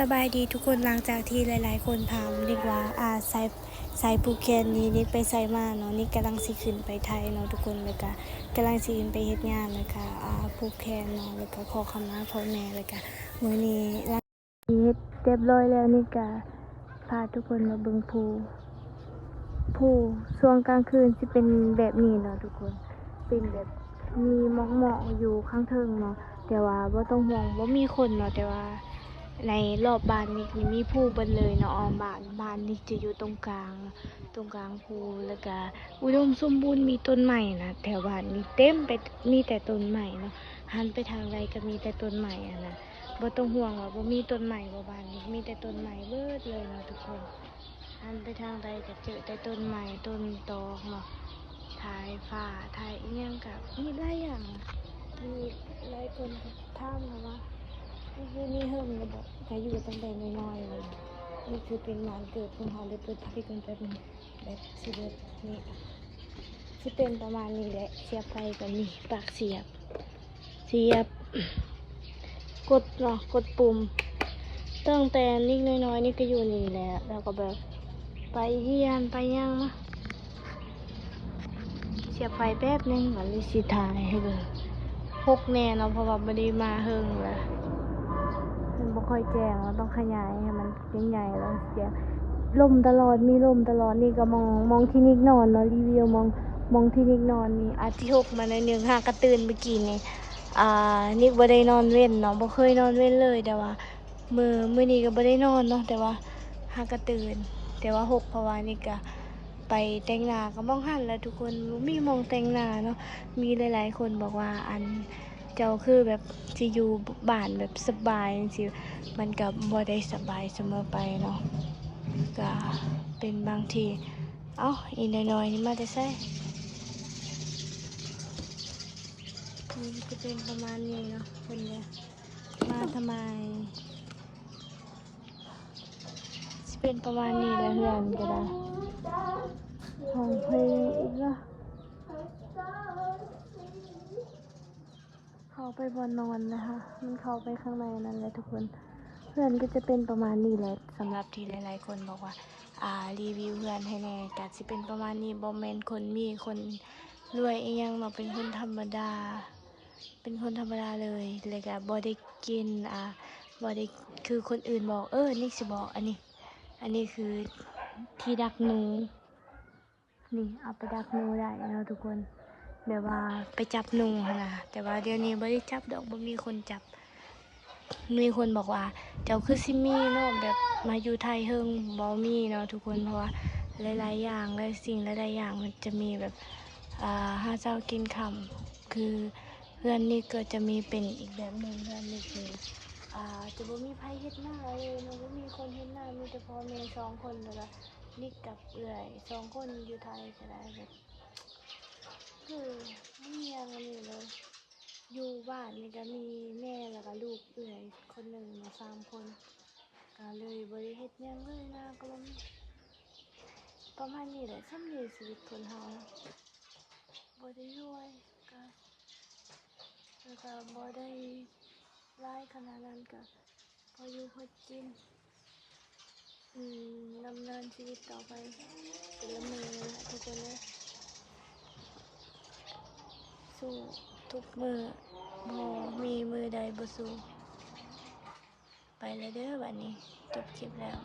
ສະບາຍດີທຸກຄົນ, ຫຼັງຈາກທີ່ຫຼາຍໆຄົນຖາມນິກວ່າ ອາ ສາຍ ສາຍຜູກແຂນນີ້ນິກໄປໃສມາເນາະ, ນິກກຳລັງຊິຂຶ້ນໄປໄທເນາະທຸກຄົນ, ແລ້ວກະກຳລັງຊິຂຶ້ນໄປເຮັດງານ ແລ້ວກະ ອາ ຜູກແຂນເນາະ, ແລ້ວກະຂໍຂະມາພໍ່ແມ່, ແລ້ວກະມື້ນີ້ຫຼັງຈາກເຮັດຮຽບຮ້ອຍແລ້ວ ນິກກະພາທຸກຄົນມາເບິ່ງພູ. ພູຊ່ວງກາງຄືນຊິເປັນແບບນີ້ເນາະທຸກຄົນ, ເປັນແບບມີໝອກໆຢູ່ຂ້າງເທິງເນາະ, ແຕ່ວ່າບໍ່ຕ້ອງຫ່ວງ ບໍ່ມີຄົນເນາະ, ແຕ່ວ່າ ໃນລອບບ້ານນິກນີ້ມີພູເບິດເລີຍເນາະ, ອ້ອມບ້ານ, ບ້ານນິກຈະຢູ່ຕົງກາງ, ຕົງກາງພູ, ແລ້ວກະອຸດົມສົມບູນ, ມີຕົ້ນໄມ້ນະ, ແຖວບ້ານນີ້ເຕັມໄປ ມີແຕ່ຕົ້ນໄມ້ເນາະ, ຫັນໄປທາງໃດກະມີແຕ່ຕົ້ນໄມ້ຫັ້ນນະ, ບໍ່ຕ້ອງຫ່ວງວ່າບໍ່ມີຕົ້ນໄມ້ບໍ່, ບ້ານນີ້ມີແຕ່ຕົ້ນໄມ້ເບິດເລີຍເນາະທຸກຄົນ. ຫັນໄປທາງໃດກະເຈີແຕ່ຕົ້ນໄມ້ຕົ້ນຕອກເນາະ, ຖ່າຍຟ້າ ຖ່າຍອີ່ຫຍັງກະມີຫຼາຍຢ່າງ. ມີຫຼາຍຄົນກະຖາມເນາະວ່າ ຢູ່ນີ້ເຫິງແລ້ວບໍ? ກະຢູ່ຕັ້ງແຕ່ນ້ອຍໆເລີຍ. ນີ້ຄືເປັນບ້ານເກີດຂອງເຮົາເລີຍ, ເປີດໄຟກ່ອນແປັບໜຶ່ງ, ແບັດຊິເບິດ. ນີ້ຊິເປັນປະມານນີ້ແຫຼະ, ສຽບໄຟກະມີ ປາກສຽບ. ສຽບ ກົດເນາະ, ກົດປຸ່ມ. ຕັ້ງແຕ່ນິກນ້ອຍໆ ນິກກະຢູ່ນີ້ແຫຼະ, ແລ້ວກະແບບໄປຮຽນໄປຫຍັງມາ. ສຽບໄຟແປັບໜຶ່ງ ບາດນີ້ຊິຖ່າຍໃຫ້ເບິ່ງ. ຫົກແນ່ເນາະ, ເພາະວ່າບໍ່ໄດ້ມາເຫິງລະ, ມັນບໍ່ຄ່ອຍແຈ້ງ, ເຮົາຕ້ອງຂະຫຍາຍໃຫ້ມັນ ຍັງໃຫຍ່ແລ້ວສຽບ. ລົມຕະຫຼອດ, ມີລົມຕະຫຼອດ. ນີ້ກະໝ່ອງ ໝ່ອງທີ່ນິກນອນເນາະ, ຣີວິວໝ່ອງ ໝ່ອງທີ່ນິກນອນນີ້. ອາດຊິຫົກມາໜ້ອຍໜຶ່ງ, ຫາກະຕື່ນມື້ກີ້ນີ້. ອາ ນິກບໍ່ໄດ້ນອນເວັນເນາະ, ບໍ່ເຄີຍນອນເວັນເລີຍ, ແຕ່ວ່າມື້ ມື້ນີ້ກະບໍ່ໄດ້ນອນເນາະ, ແຕ່ວ່າຫາກະຕື່ນ, ແຕ່ວ່າຫົກ ເພາະວ່ານິກກະໄປແຕ່ງໜ້າກະໝ່ອງຫັ້ນແຫຼະທຸກຄົນ, ບໍ່ມີໝ່ອງແຕ່ງໜ້າເນາະ. ມີຫຼາຍໆຄົນບອກວ່າ ອັນ ເຈົ້າຄືແບບຊິຢູ່ບ້ານແບບສະບາຍຈັ່ງຊີ້, ມັນກະບໍ່ໄດ້ສະບາຍສະເໝີໄປເນາະ, ກະເປັນບາງທີ. ເອົ້າ ອີ່ນ້ອຍໆນີ້ມາແຕ່ໃສ? ມັນກະເປັນປະມານນີ້ເນາະ, ເພິ່ນກະມາທຳໄມ. ຊິເປັນປະມານນີ້ແຫຼະ, ເຮືອນກະໄດ້ ຮ້ອງເພງອີກລະ. ເຂົ້າໄປບ່ອນນອນນະຄະ, ມັນເຂົ້າໄປຂ້າງໃນນັ້ນແຫຼະທຸກຄົນ. ເຮືອນກະຈະເປັນປະມານນີ້ແຫຼະ, ສຳລັບທີ່ຫຼາຍໆຄົນບອກວ່າ ອາ ຣີວິວເຮືອນໃຫ້ແນ່, ກະຊິເປັນປະມານນີ້. ບໍ່ແມ່ນຄົນມີຄົນລວຍອີ່ຫຍັງເນາະ, ເປັນຄົນທຳມະດາ, ເປັນຄົນທຳມະດາເລີຍ. ແລ້ວກະບໍ່ໄດ້ກິນ ອາ ບໍ່ໄດ້ຄືຄົນອື່ນບອກ. ເອີ ນິກຊິບອກ ອັນນີ້ ອັນນີ້ຄືທີ່ດັກໜູ. ນີ້ ເອົາໄປດັກໜູໄດ້ເນາະທຸກຄົນ, ແບບວ່າໄປຈັບໜູຫັ້ນນະ, ແຕ່ວ່າດຽວນີ້ບໍ່ໄດ້ຈັບດອກ, ບໍ່ມີຄົນຈັບ. ມີຄົນບອກວ່າ ເຈົ້າຄືຊິມີເນາະ, ແບບມາຢູ່ໄທເຫິງ. ບໍ່ມີເນາະທຸກຄົນ, ເພາະວ່າຫຼາຍໆຢ່າງ ຫຼາຍສິ່ງຫຼາຍໆຢ່າງ ມັນຈະມີແບບ ອາ ຫາເຊົ້າກິນຄ່ຳ. ຄືເຮືອນນີ້ກະຈະມີເປັນອີກແບບໜຶ່ງ, ເຮືອນນີ້ຄື ອາ ຈະບໍ່ມີໃຜເຮັດນາເລີຍເນາະ, ບໍ່ມີຄົນເຮັດນາ, ມີແຕ່ພໍ່ແມ່ສອງຄົນ ແລ້ວກະ ນິກກັບເອື້ອຍສອງຄົນຢູ່ໄທກະໄດ້, ແບບ ຄືບໍ່ມີຫຍັງອັນນີ້ເລີຍ. ຢູ່ບ້ານນີ້ກະມີແມ່ ແລ້ວກະລູກເອື້ອຍຄົນໜຶ່ງເນາະ, ສາມຄົນ. ກະເລີຍບໍ່ໄດ້ເຮັດຫຍັງເລີຍ, ນາກະບໍ່ມີ. ປະມານນີ້ແຫຼະ, ສ່ຳນີ້ຊີວິດຄົນເຮົານະ, ບໍ່ໄດ້ລວຍ ກະ ແລ້ວກະບໍ່ໄດ້ຫຼາຍຂະໜາດນັ້ນ, ກະພໍຢູ່ພໍກິນ ອືມ ດຳເນີນຊີວິດຕໍ່ໄປແຕ່ລະມື້ແຫຼະທຸກຄົນເອີຍ. ສູ້ທຸກມື້, ບໍ່ມີມື້ໃດບໍ່ສູ້. ໄປແລ້ວເດີ, ບາດນີ້ຈົບຄລິບແລ້ວ.